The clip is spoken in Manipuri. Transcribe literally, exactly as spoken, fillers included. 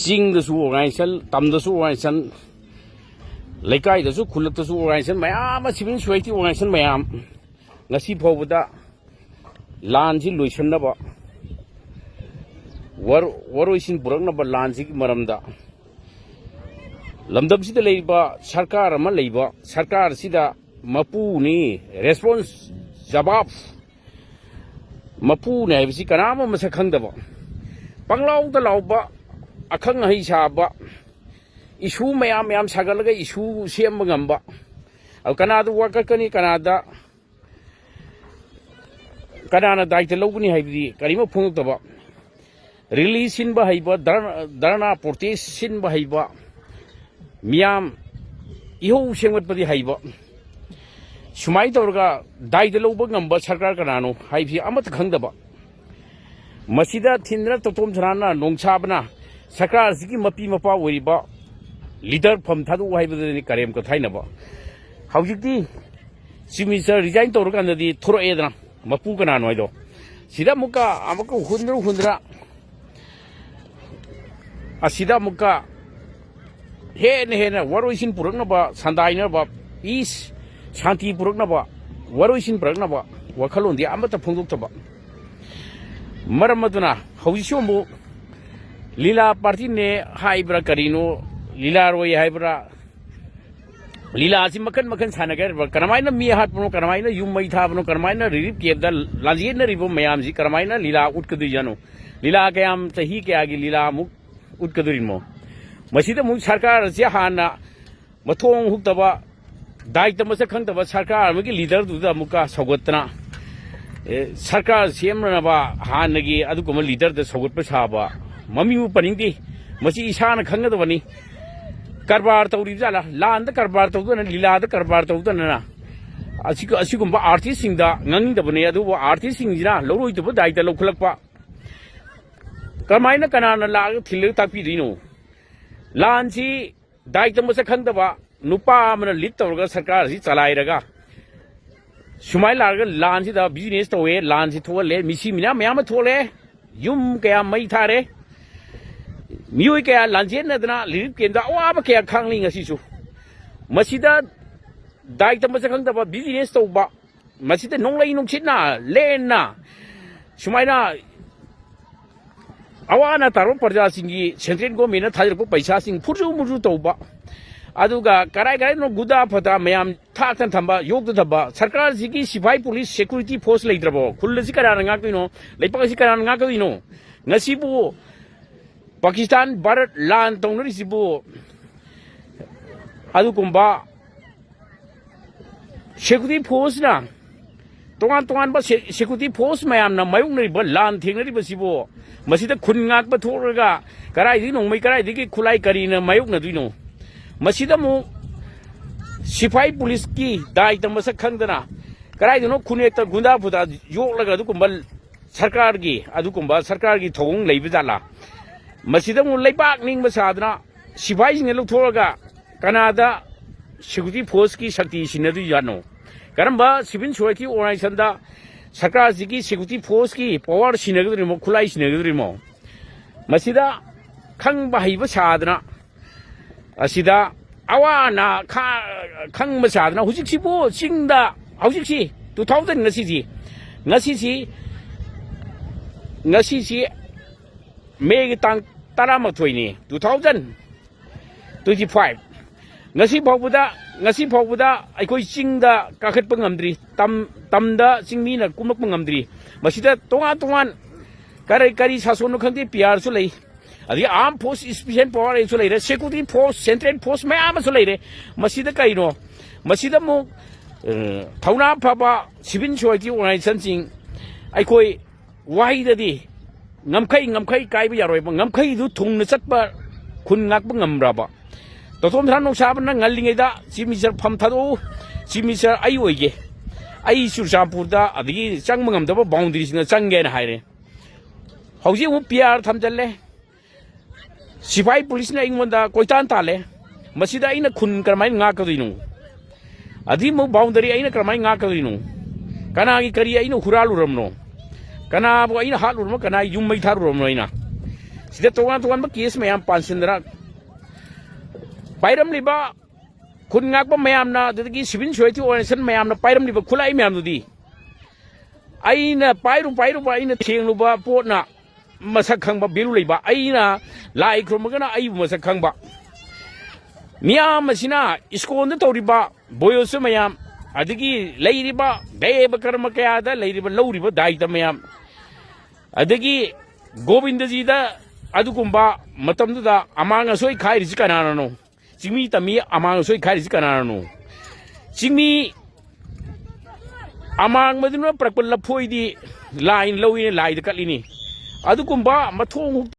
ꯆꯤꯡꯗꯁꯨ ꯑꯣꯔꯒꯅꯥꯏꯖꯦꯁꯟ, ꯇꯝꯗꯁꯨ ꯑꯣꯔꯒꯅꯥꯏꯖꯦꯁꯟ, ꯂꯩꯀꯥꯏꯗꯁꯨ, ꯈꯨꯜꯂꯛꯇꯁꯨ ꯑꯣꯔꯒꯅꯥꯏꯖꯦꯁꯟ ꯃꯌꯥꯝ ꯑꯃ, ꯁꯤꯚꯤꯜ ꯁꯣꯁꯥꯏꯇꯤ ꯑꯣꯔꯒꯅꯥꯏꯖꯦꯁꯟ ꯃꯌꯥꯝ ꯉꯁꯤ ꯐꯥꯎꯕꯗ ꯂꯥꯟꯁꯤ ꯂꯣꯏꯁꯤꯟꯅꯕ, ꯋꯥꯔ-, ꯋꯥꯔꯣꯏꯁꯤꯟ ꯄꯨꯔꯛꯅꯕ ꯂꯥꯟꯁꯤꯒꯤ ꯃꯔꯝꯗ ꯂꯝꯗꯝꯁꯤꯗ ꯂꯩꯔꯤꯕ ꯁꯔꯀꯥꯔ ꯑꯃ ꯂꯩꯕ, ꯁꯔꯀꯥꯔꯁꯤꯗ ꯃꯄꯨꯅꯤ, ꯔꯦꯁꯄꯣꯟꯁ, ꯖꯕꯥꯕ ꯃꯄꯨꯅꯤ ꯍꯥꯏꯕꯁꯤ ꯀꯅꯥ ꯑꯃ ꯃꯁꯛ ꯈꯪꯗꯕ, ꯄꯪꯂꯥꯎꯗ ꯂꯥꯎꯕ, ꯑꯈꯪ ꯑꯍꯩ ꯁꯥꯕ, ꯏꯁꯨ ꯃꯌꯥꯝ ꯃꯌꯥꯝ ꯁꯥꯒꯠꯂꯒ ꯏꯁꯨ ꯁꯦꯝꯕ ꯉꯝꯕ, ꯑꯗꯨ ꯀꯅꯥꯗ ꯋꯥꯀꯠꯀꯅꯤ, ꯀꯅꯥꯗ, ꯀꯅꯥꯅ ꯗꯥꯏꯇ ꯂꯧꯒꯅꯤ ꯍꯥꯏꯕꯗꯤ ꯀꯔꯤꯃ ꯐꯣꯡꯗꯣꯛꯇꯕ, ꯔꯦꯂꯤ ꯁꯤꯟꯕ ꯍꯩꯕ, ꯙꯔ-, ꯙꯔꯅꯥ ꯄ꯭ꯔꯣꯇꯦꯁ ꯁꯤꯟꯕ ꯍꯩꯕ, ꯃꯤꯌꯥꯝ ꯏꯍꯧ ꯁꯦꯝꯒꯠꯄꯗꯤ ꯍꯩꯕ, ꯁꯨꯃꯥꯏꯅ ꯇꯧꯔꯒ ꯗꯥꯏꯇ ꯂꯧꯕ ꯉꯝꯕ ꯁꯔꯀꯥꯔ ꯀꯅꯥꯅꯣ ꯍꯥꯏꯕꯁꯤ ꯑꯃꯠꯇ ꯈꯪꯗꯕ, ꯃꯁꯤꯗ ꯊꯤꯟꯗꯅ ꯇꯣꯇꯣꯝ ꯁꯅꯥꯅ ꯅꯣꯡꯁꯥꯕꯅ ꯁꯔꯀꯥꯔꯁꯤꯒꯤ ꯃꯄꯤ ꯃꯄꯥ ꯑꯣꯏꯔꯤꯕ ꯂꯤꯗꯔ ꯐꯝ ꯊꯥꯗꯣꯛꯎ ꯍꯥꯏꯕꯗꯨꯗꯅꯤ ꯀꯔꯦꯝ ꯀꯊꯥꯏꯅꯕ꯫ ꯍꯧꯖꯤꯛꯇꯤ ꯆꯤꯐ ꯃꯤꯅꯤꯁꯇꯔ ꯔꯤꯖꯥꯏꯟ ꯇꯧꯔꯀꯥꯟꯗꯗꯤ ꯊꯣꯔꯛꯑꯦꯗꯅ ꯃꯄꯨ ꯀꯅꯥꯅꯣ ꯍꯥꯏꯗꯣ꯫ ꯁꯤꯗ ꯑꯃꯨꯛꯀ, ꯑꯃꯨꯛꯀ ꯍꯨꯟꯗ꯭ꯔ ꯍꯨꯟꯗ꯭ꯔ ꯑꯁꯤꯗ ꯑꯃꯨꯛꯀ ꯍꯦꯟꯅ ꯍꯦꯟꯅ ꯋꯥꯔꯣꯏꯁꯤꯟ ꯄꯨꯔꯛꯅꯕ, ꯁꯟꯗꯥꯏꯅꯕ, ꯄꯤꯁ, ꯁꯥꯟꯇꯤ ꯄꯨꯔꯛꯅꯕ, ꯋꯥꯔꯣꯏꯁꯤꯟ ꯄꯨꯔꯛꯅꯕ ꯋꯥꯈꯜꯂꯣꯟꯗꯤ ꯑꯃꯠꯇ ꯐꯣꯡꯗꯣꯛꯇꯕ꯫ ꯃꯔꯝ ꯑꯗꯨꯅ ꯍꯧꯖꯤꯛꯁꯨ ꯑꯃꯨꯛ ꯂꯤꯂꯥ ꯄꯥꯔꯇꯤꯅꯦ ꯍꯥꯏꯕ꯭ꯔꯥ, ꯀꯔꯤꯅꯣ, ꯂꯤꯂꯥꯔꯣꯏ ꯍꯥꯏꯕ꯭ꯔꯥ, ꯂꯤꯂꯥꯁꯤ ꯃꯈꯟ ꯃꯈꯟ ꯁꯥꯟꯅꯒꯦ ꯍꯥꯏꯔꯤꯕ꯭ꯔꯥ? ꯀꯔꯝꯍꯥꯏꯅ ꯃꯤ ꯍꯥꯠꯄꯅꯣ, ꯀꯔꯝꯍꯥꯏꯅ ꯌꯨꯝ ꯃꯩ ꯊꯥꯕꯅꯣ, ꯀꯔꯝꯍꯥꯏꯅ ꯔꯤꯂꯤꯐ ꯀꯦꯝꯞꯇ ꯂꯥꯟꯖꯦꯟꯅꯔꯤꯕ ꯃꯌꯥꯝꯁꯤ ꯀꯔꯝꯍꯥꯏꯅ ꯂꯤꯂꯥ ꯎꯠꯀꯗꯣꯏꯖꯥꯠꯅꯣ? ꯂꯤꯂꯥ ꯀꯌꯥꯝ, ꯆꯍꯤ ꯀꯌꯥꯒꯤ ꯂꯤꯂꯥ ꯑꯃꯨꯛ ꯎꯠꯀꯗꯣꯔꯤꯅꯣ? ꯃꯁꯤꯗ ꯑꯃꯨꯛ ꯁꯔꯀꯥꯔꯁꯤ ꯍꯥꯟꯅ ꯃꯊꯣꯡ ꯍꯨꯛꯇꯕ, ꯗꯥꯏꯇ ꯃꯁꯛ ꯈꯪꯗꯕ ꯁꯔꯀꯥꯔ ꯑꯃꯒꯤ ꯂꯤꯗꯔꯗꯨꯗ ꯑꯃꯨꯛꯀ ꯁꯧꯒꯠꯇꯅ, ꯑꯦ, ꯁꯔꯀꯥꯔ ꯁꯦꯝꯅꯅꯕ ꯍꯥꯟꯅꯒꯤ ꯑꯗꯨꯒꯨꯝꯕ ꯂꯤꯗꯔꯗ ꯁꯧꯒꯠꯄ ꯁꯥꯕ, ꯃꯃꯤꯡꯕꯨ ꯄꯟꯅꯤꯡꯗꯦ꯫ ꯃꯁꯤ ꯏꯁꯥꯅ ꯈꯪꯒꯗꯕꯅꯤ꯫ ꯀꯔꯕꯥꯔ ꯇꯧꯔꯤꯕ ꯖꯥꯠꯂꯥ? ꯂꯥꯟꯗ ꯀꯔꯕꯥꯔ ꯇꯧꯗꯅ, ꯂꯤꯂꯥꯗ ꯀꯔꯕꯥꯔ ꯇꯧꯗꯅ ꯑꯁꯤ-, ꯑꯁꯤꯒꯨꯝꯕ ꯑꯥꯔꯇꯤꯁꯁꯤꯡꯗ ꯉꯥꯡꯅꯤꯡꯗꯕꯅꯤ꯫ ꯑꯗꯨꯕꯨ ꯑꯥꯔꯇꯤꯁꯁꯤꯡꯁꯤꯅ ꯂꯧꯔꯣꯏꯗꯕ ꯗꯥꯏꯇ ꯂꯧꯈꯠꯂꯛꯄ, ꯀꯃꯥꯏꯅ, ꯀꯅꯥꯅ ꯂꯥꯛꯑꯒ ꯊꯤꯜꯂꯒ ꯇꯥꯛꯄꯤꯗꯣꯏꯅꯣ? ꯂꯥꯟꯁꯤ ꯗꯥꯏꯇ ꯃꯁꯛ ꯈꯪꯗꯕ ꯅꯨꯄꯥ ꯑꯃꯅ ꯂꯤꯗ ꯇꯧꯔꯒ ꯁꯔꯀꯥꯔꯁꯤ ꯆꯂꯥꯏꯔꯒ ꯁꯨꯃꯥꯏꯅ ꯂꯥꯛꯑꯒ ꯂꯥꯟꯁꯤꯗ ꯕꯤꯖꯤꯅꯦꯁ ꯇꯧꯋꯦ, ꯂꯥꯟꯁꯤ ꯊꯣꯛꯍꯜꯂꯦ, ꯃꯤꯁꯤ ꯃꯤꯅꯥ ꯃꯌꯥꯝ ꯑꯃ ꯊꯣꯛꯂꯦ, ꯌꯨꯝ ꯀꯌꯥ ꯃꯩ ꯊꯥꯔꯦ, ꯃꯤꯑꯣꯏ ꯀꯌꯥ ꯂꯥꯟꯖꯦꯟꯅꯗꯅ ꯔꯤꯂꯤꯐ ꯀꯦꯝꯗ ꯑꯋꯥꯕ ꯀꯌꯥ ꯈꯥꯡꯂꯤ ꯉꯁꯤꯁꯨ꯫ ꯃꯁꯤꯗ ꯗꯥꯏꯇ ꯃꯁꯛ ꯈꯪꯗꯕ, ꯕꯤꯖꯤꯅꯦꯁ ꯇꯧꯕ, ꯃꯁꯤꯗ ꯅꯣꯡꯂꯩ ꯅꯨꯡꯁꯤꯠꯅ ꯂꯦꯟꯅ ꯁꯨꯃꯥꯏꯅ ꯑꯋꯥ ꯑꯅꯥ ꯇꯥꯔꯕ ꯄ꯭ꯔꯖꯥꯁꯤꯡꯒꯤ ꯁꯦꯟꯇ꯭ꯔꯦꯜ ꯒꯣꯔꯃꯦꯟꯅ ꯊꯥꯖꯔꯛꯄ ꯄꯩꯁꯥꯁꯤꯡ ꯐꯨꯔꯨ ꯃꯨꯔꯨ ꯇꯧꯕ, ꯑꯗꯨꯒ ꯀꯔꯥꯏ ꯀꯔꯥꯏꯗꯅꯣ ꯒꯨꯟꯗꯥ ꯐꯗꯥ ꯃꯌꯥꯝ ꯊꯥꯛꯇꯅ ꯊꯝꯕ, ꯌꯣꯛꯇ ꯊꯝꯕ, ꯁꯔꯀꯥꯔꯁꯤꯒꯤ ꯁꯤꯐꯥꯏ, ꯄꯨꯂꯤꯁ, ꯁꯦꯀ꯭ꯌꯨꯔꯤꯇꯤ ꯐꯣꯔꯁ ꯂꯩꯇ꯭ꯔꯕꯣ? ꯈꯨꯜ ꯑꯁꯤ ꯀꯅꯥꯅ ꯉꯥꯛꯇꯣꯏꯅꯣ? ꯂꯩꯄꯥꯛ ꯑꯁꯤ ꯀꯅꯥꯅ ꯉꯥꯛꯇꯣꯏꯅꯣ? ꯉꯁꯤꯕꯨ ꯄꯥꯀꯤꯁꯇꯥꯟ ꯚꯥꯔꯠ ꯂꯥꯟ ꯇꯧꯅꯔꯤꯁꯤꯕꯨ ꯑꯗꯨꯒꯨꯝꯕ ꯁꯦꯀ꯭ꯌꯨꯔꯤꯇꯤ ꯐꯣꯔꯁꯅ, ꯇꯣꯉꯥꯟ ꯇꯣꯉꯥꯟꯕ ꯁꯦ-, ꯁꯦꯀ꯭ꯌꯨꯔꯤꯇꯤ ꯐꯣꯔꯁ ꯃꯌꯥꯝꯅ ꯃꯥꯌꯣꯛꯅꯔꯤꯕ, ꯂꯥꯟ ꯊꯦꯡꯅꯔꯤꯕꯁꯤꯕꯨ, ꯃꯁꯤꯗ ꯈꯨꯟ ꯉꯥꯛꯄ ꯊꯣꯛꯂꯒ ꯀꯗꯥꯏꯗꯒꯤ ꯅꯣꯡꯃꯩ, ꯀꯗꯥꯏꯗꯒꯤ ꯈꯨꯠꯂꯥꯏ ꯀꯔꯤꯅ ꯃꯥꯌꯣꯛꯅꯗꯣꯏꯅꯣ? ꯃꯁꯤꯗ ꯑꯃꯨꯛ ꯁꯤꯐꯥꯏ ꯄꯨꯂꯤꯁꯀꯤ ꯗꯥꯏꯇ ꯃꯁꯛ ꯈꯪꯗꯅ ꯀꯗꯥꯏꯗꯅꯣ ꯈꯨꯟꯌꯦꯛꯇ ꯒꯨꯟꯗꯥ ꯐꯨꯗꯥ ꯌꯣꯛꯂꯒ ꯑꯗꯨꯒꯨꯝꯕ ꯁꯔꯀꯥꯔꯒꯤ, ꯑꯗꯨꯒꯨꯝꯕ ꯁꯔꯀꯥꯔꯒꯤ ꯊꯧꯑꯣꯡ ꯂꯩꯕ ꯖꯥꯠꯂꯥ? ꯃꯁꯤꯗ ꯑꯃꯨꯛ ꯂꯩꯕꯥꯛ ꯅꯤꯡꯕ ꯁꯥꯗꯅ ꯁꯤꯐꯥꯏꯁꯤꯡꯅ ꯂꯧꯊꯣꯛꯑꯒ ꯀꯅꯥꯗ ꯁꯦꯀ꯭ꯌꯨꯔꯤꯇꯤ ꯐꯣꯔꯁꯀꯤ ꯁꯛꯇꯤ ꯁꯤꯟꯅꯗꯣꯏꯖꯥꯠꯅꯣ? ꯀꯔꯝꯕ ꯁꯤꯚꯤꯜ ꯁꯣꯁꯥꯏꯇꯤ ꯑꯣꯔꯒꯅꯥꯏꯖꯦꯁꯟꯗ ꯁꯔꯀꯥꯔꯁꯤꯒꯤ ꯁꯦꯀ꯭ꯌꯨꯔꯤꯇꯤ ꯐꯣꯔꯁꯀꯤ ꯄꯋꯥꯔ ꯁꯤꯟꯅꯒꯗꯧꯔꯤꯃꯣ, ꯈꯨꯠꯂꯥꯏ ꯁꯤꯟꯅꯒꯗꯧꯔꯤꯃꯣ? ꯃꯁꯤꯗ ꯈꯪꯕ ꯍꯩꯕ ꯁꯥꯗꯅ ꯑꯁꯤꯗ ꯑꯋꯥ ꯑꯅꯥ ꯈꯥ-, ꯈꯪꯕ ꯁꯥꯗꯅ ꯍꯧꯖꯤꯛꯁꯤꯕꯨ ꯆꯤꯡꯗ, ꯍꯧꯖꯤꯛꯁꯤ ꯇꯨ ꯊꯥꯎꯖꯟ, ꯉꯁꯤꯁꯤ, ꯉꯁꯤꯁꯤ, ꯉꯁꯤꯁꯤ ꯃꯦꯒꯤ ꯇꯥꯡ ꯇꯔꯥꯃꯥꯊꯣꯏꯅꯤ, ꯇꯨ ꯊꯥꯎꯖꯟ ꯇ꯭ꯋꯦꯟꯇꯤ ꯐꯥꯏꯚ꯫ ꯉꯁꯤ ꯐꯥꯎꯕꯗ, ꯉꯁꯤ ꯐꯥꯎꯕꯗ ꯑꯩꯈꯣꯏ ꯆꯤꯡꯗ ꯀꯥꯈꯠꯄ ꯉꯝꯗ꯭ꯔꯤ, ꯇꯝ-, ꯇꯝꯗ ꯆꯤꯡꯃꯤꯅ ꯀꯨꯝꯂꯛꯄ ꯉꯝꯗ꯭ꯔꯤ꯫ ꯃꯁꯤꯗ ꯇꯣꯉꯥꯟ ꯇꯣꯉꯥꯟ ꯀꯔꯤ, ꯀꯔꯤ ꯁꯥꯁꯣꯟꯅꯣ ꯈꯪꯗꯦ, ꯄꯤ ꯑꯥꯔꯁꯨ ꯂꯩ, ꯑꯗꯒꯤ ꯑꯥꯔꯝ ꯐꯣꯔꯁ, ꯏꯁꯄꯤꯁꯦꯜ ꯄꯋꯥꯔ ꯑꯃꯁꯨ ꯂꯩꯔꯦ, ꯁꯦꯀ꯭ꯌꯨꯔꯤꯇꯤ ꯐꯣꯔꯁ, ꯁꯦꯟꯇ꯭ꯔꯦꯜ ꯐꯣꯔꯁ ꯃꯌꯥꯝ ꯑꯃꯁꯨ ꯂꯩꯔꯦ꯫ ꯃꯁꯤꯗ ꯀꯩꯅꯣ? ꯃꯁꯤꯗ ꯑꯃꯨꯛ, ꯑ, ꯊꯧꯅꯥ ꯐꯕ ꯁꯤꯚꯤꯜ ꯁꯣꯁꯥꯏꯇꯤ ꯑꯣꯔꯒꯅꯥꯏꯖꯦꯁꯟꯁꯤꯡ, ꯑꯩꯈꯣꯏ ꯋꯥꯍꯩꯗꯗꯤ ꯉꯝꯈꯩ, ꯉꯝꯈꯩ ꯀꯥꯏꯕ ꯌꯥꯔꯣꯏꯕ, ꯉꯝꯈꯩꯗꯨ ꯊꯨꯡꯅ ꯆꯠꯄ ꯈꯨꯟ ꯉꯥꯛꯄ ꯉꯝꯕ꯭ꯔꯕ? ꯇꯣꯇꯣꯝ ꯁꯅꯥ ꯅꯣꯡꯁꯥꯕꯅ ꯉꯜꯂꯤꯉꯩꯗ ꯆꯤꯐ ꯃꯤꯅꯤꯁꯇꯔ ꯐꯝ ꯊꯥꯗꯣꯛꯎ, ꯆꯤꯐ ꯃꯤꯅꯤꯁꯇꯔ ꯑꯩ ꯑꯣꯏꯒꯦ, ꯑꯩ ꯆꯨꯔꯆꯥꯟꯄꯨꯔꯗ ꯑꯗꯒꯤ ꯆꯪꯕ ꯉꯝꯗꯕ ꯕꯥꯎꯟꯗꯔꯤꯁꯤꯡꯗ ꯆꯪꯒꯦꯅ ꯍꯥꯏꯔꯦ꯫ ꯍꯧꯖꯤꯛ ꯑꯃꯨꯛ ꯄꯤ ꯑꯥꯔ ꯊꯝꯖꯜꯂꯦ꯫ ꯁꯤꯐꯥꯏ ꯄꯨꯂꯤꯁꯅ ꯑꯩꯉꯣꯟꯗ ꯀꯣꯏꯇꯥꯟ ꯇꯥꯜꯂꯦ꯫ ꯃꯁꯤꯗ ꯑꯩꯅ ꯈꯨꯟ ꯀꯔꯝꯍꯥꯏꯅ ꯉꯥꯛꯀꯗꯣꯏꯅꯣ? ꯑꯗꯨꯒꯤ ꯑꯃꯨꯛ ꯕꯥꯎꯟꯗꯔꯤ ꯑꯩꯅ ꯀꯔꯝꯍꯥꯏꯅ ꯉꯥꯛꯀꯗꯣꯏꯅꯣ? ꯀꯅꯥꯒꯤ ꯀꯔꯤ ꯑꯩꯅ ꯍꯨꯔꯥꯜꯂꯨꯔꯕꯅꯣ? ꯀꯅꯥꯕꯨ ꯑꯩꯅ ꯍꯥꯠꯂꯨꯔꯕꯅꯣ? ꯀꯅꯥꯒꯤ ꯌꯨꯝ ꯃꯩ ꯊꯥꯔꯨꯔꯕꯅꯣ ꯑꯩꯅ? ꯁꯤꯗ ꯇꯣꯉꯥꯟ ꯇꯣꯉꯥꯟꯕ ꯀꯦꯁ ꯃꯌꯥꯝ ꯄꯥꯟꯁꯤꯟꯗꯅ ꯄꯥꯏꯔꯝꯂꯤꯕ ꯈꯨꯟ ꯉꯥꯛꯄ ꯃꯌꯥꯝꯅ, ꯑꯗꯨꯗꯒꯤ ꯁꯤꯚꯤꯜ ꯁꯣꯁꯥꯏꯇꯤ ꯑꯣꯔꯒꯅꯥꯏꯖꯦꯁꯟ ꯃꯌꯥꯝꯅ ꯄꯥꯏꯔꯝꯂꯤꯕ ꯈꯨꯠꯂꯥꯏ ꯃꯌꯥꯝꯗꯨꯗꯤ ꯑꯩꯅ ꯄꯥꯏꯔꯨ ꯄꯥꯏꯔꯨꯕ, ꯑꯩꯅ ꯊꯦꯡꯂꯨꯕ ꯄꯣꯠꯅ ꯃꯁꯛ ꯈꯪꯕ, ꯚꯦꯂꯨ ꯂꯩꯕ, ꯑꯩꯅ ꯂꯥꯏ ꯈꯨꯔꯨꯝꯃꯒꯅ ꯑꯩꯕꯨ ꯃꯁꯛ ꯈꯪꯕ ꯃꯤꯌꯥꯝ ꯑꯁꯤꯅ ꯏꯁꯀꯣꯟꯗ ꯇꯧꯔꯤꯕ ꯕꯣꯌꯣꯁ ꯃꯌꯥꯝ, ꯑꯗꯒꯤ ꯂꯩꯔꯤꯕ ꯗꯦꯕ ꯀꯔꯃ ꯀꯌꯥꯗ ꯂꯩꯔꯤꯕ, ꯂꯧꯔꯤꯕ ꯗꯥꯏꯇ ꯃꯌꯥꯝ, ꯑꯗꯒꯤ ꯒꯣꯕꯤꯟꯗꯖꯤꯗ ꯑꯗꯨꯒꯨꯝꯕ ꯃꯇꯝꯗꯨꯗ ꯑꯃꯥꯡ ꯑꯁꯣꯏ ꯈꯥꯏꯔꯤꯁꯤ ꯀꯅꯥꯅꯅꯣ? ꯆꯤꯡꯃꯤ ꯇꯝꯃꯤ ꯑꯃꯥꯡ ꯑꯁꯣꯏ ꯈꯥꯏꯔꯤꯁꯤ ꯀꯅꯥꯅꯅꯣ? ꯆꯤꯡꯃꯤ ꯑꯃꯥꯡꯕꯗꯨꯅ ꯄꯨꯔꯛꯄ ꯂꯐꯣꯏꯗꯤ ꯂꯥꯏꯅ ꯂꯧꯏꯅꯦ, ꯂꯥꯏꯗ ꯀꯠꯂꯤꯅꯤ꯫ ꯑꯗꯨꯒꯨꯝꯕ ꯃꯊꯣꯡ